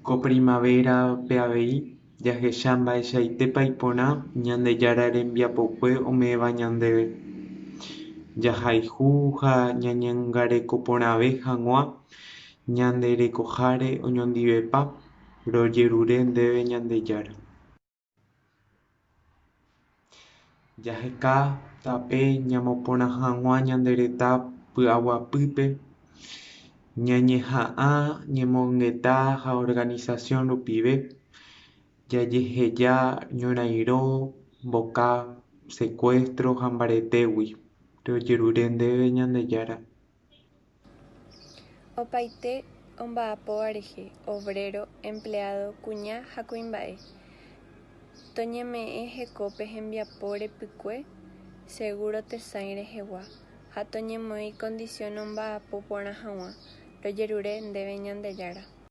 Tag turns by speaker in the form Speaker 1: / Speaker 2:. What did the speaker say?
Speaker 1: Ko primavera-pe avei jahecha mba'eichaitépa iporã Ñandejára rembiapokue ome'ẽva ñandéve. Jahayhu ha ñañangarekoporãve hag̃ua ñande rekoháre oñondivepa rojerure ndéve Ñandejára. Jaheka tape ñamoporã hag̃ua ñane retã py'aguapýpe, ñañeha'ã ñemongeta ha organización rupive, jajeheja ñorairõ, mboka, secuestro ha mbaretégui. Rojerure ndéve Ñandejára.
Speaker 2: Opaite omba'apóva rehe, obrero, empleado, kuña ha kuimba'e, toñeme'ẽ hekópe hembiapo repykue, seguro tesãi rehegua, ha toñemoĩ condición omba'apo porã hag̃ua. Rojerure ndéve Ñandejára.